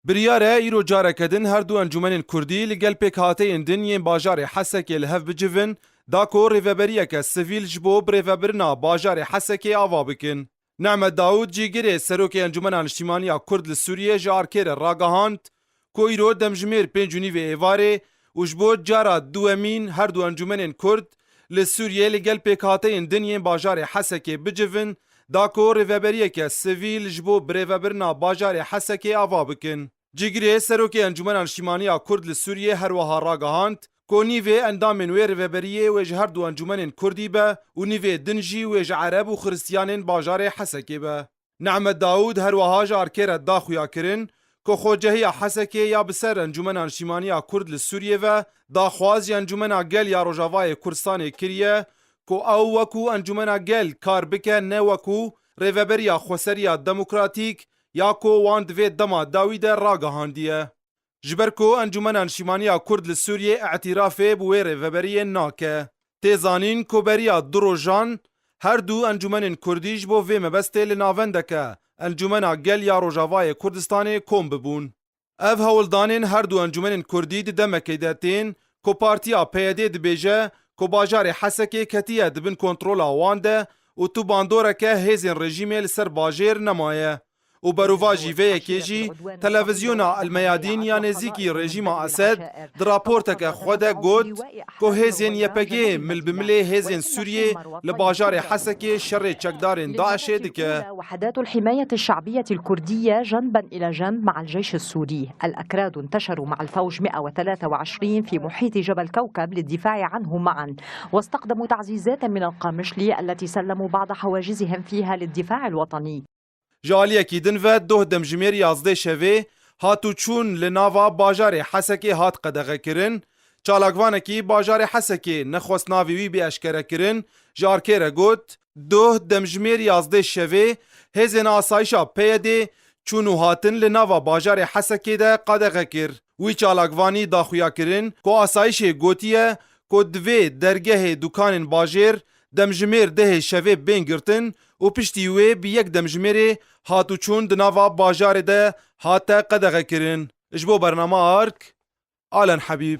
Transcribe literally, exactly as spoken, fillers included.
Biryar e îro careke din her du encûmenên kurdî li gel pêkhateyên din yên bajarê Hesekê li hev bicivin, da ku rêveberiyeke sivîl ji bo birêvebirina bajarê Hesekê ava bikin. Nehmet Daûd, cîgirê Serokê Encûmena Niştîmaniya Kurd li Sûriyê ji Arkê re ragihand ku îro demjimêr pênc û nîvê êvarê û ji bo cara duwemîn her du encûmenên Kurd li Sûriyê li gel pêkhateyên din yên bajarê Hesekê bicivin, da ku rêveberiyeke sivîl ji bo birêvebirina bajarê Hesekê ava bikin. Cîgirê Serokê Encûmena Niştîmaniya Kurd li Sûriyê her wiha ragihand ku nîvê endamên wê rêveberiyê wê ji her du encûmenên Kurdî be û nîvê din jî wê ji Ereb û Xiristiyanên bajarê Hesekê be. Nehmet Daûd her wiha ji Arkê re da xuyakirin ku xwecehiya Hesekê ya bi ser Encûmena Niştîmaniya Kurd li Sûriyê ve daxwaz ji Encûmena Gel ya Rojavayê Kurdistanê kiriye ku ew wekû Encûmena Gel kar bike, ne wekû rêveberiya xweseriya demokratîk ya ku wan di vê dema dawî de ragihandiye. Ji ber ku Encûmena Niştîmaniya Kurd li Sûriyê îtirafê bi wê rêveberiyê nake. Tê zanîn ku beriya du rojan her du encûmenên Kurdî ji bo vê mebestê li navendeke Encûmena Gel ya Rojavayê Kurdistanê kom bibûn. Ev hewldanên her du encûmenên Kurdî di demekê de tên ku Partiya P Y D dibêje ku bajarê Hesekê ketiye di bin kontrola wan de û tu bandoreke hêzên rejîmê li ser bajêr nemaye. Û berovajî vê yekê jî televîzyona El Meyadîn ya nêzîkî rejîma Esed di raporteke xwe de got ku hêzên Y P G mil bi milê hêzên Sûriyê li bajarê Hesekê şerê çekdarên DAIŞê dike. وحدات الحماية الشعبية الكردية جنبا إلى جنب مع الجيش السوري. الأكراد انتشروا مع الفوج مئة وثلاثة وعشرين في محيط جبل كوكب للدفاع عنهم معا، واستقدموا تعزيزات من القامشلي التي سلموا بعض حواجزهم فيها للدفاع الوطني. Ji aliyekî din ve doh demjimêr yazdeh şevê hat û çûn li nava bajarê Hesekê hat qedexekirin. Çalakvanekî bajarê Hesekê nexwest navê wî bê eşkerekirin, ji Arkê re got, doh demjimêr yazdeh şevê hêzên asayişa P Y D çûn û hatin li nava bajarê Hesekê de qedexe kir. Wî çalakvanî da xuyakirin ku asayişê gotiye ku divê dergehê dukanên bajêr demjimêr dehê şevê bên girtin û piştî wê bi yek demjimêrê hat û çûn di nava bajarê de hate qedexekirin. Ji bo bernama Ark, Alen Hebîb.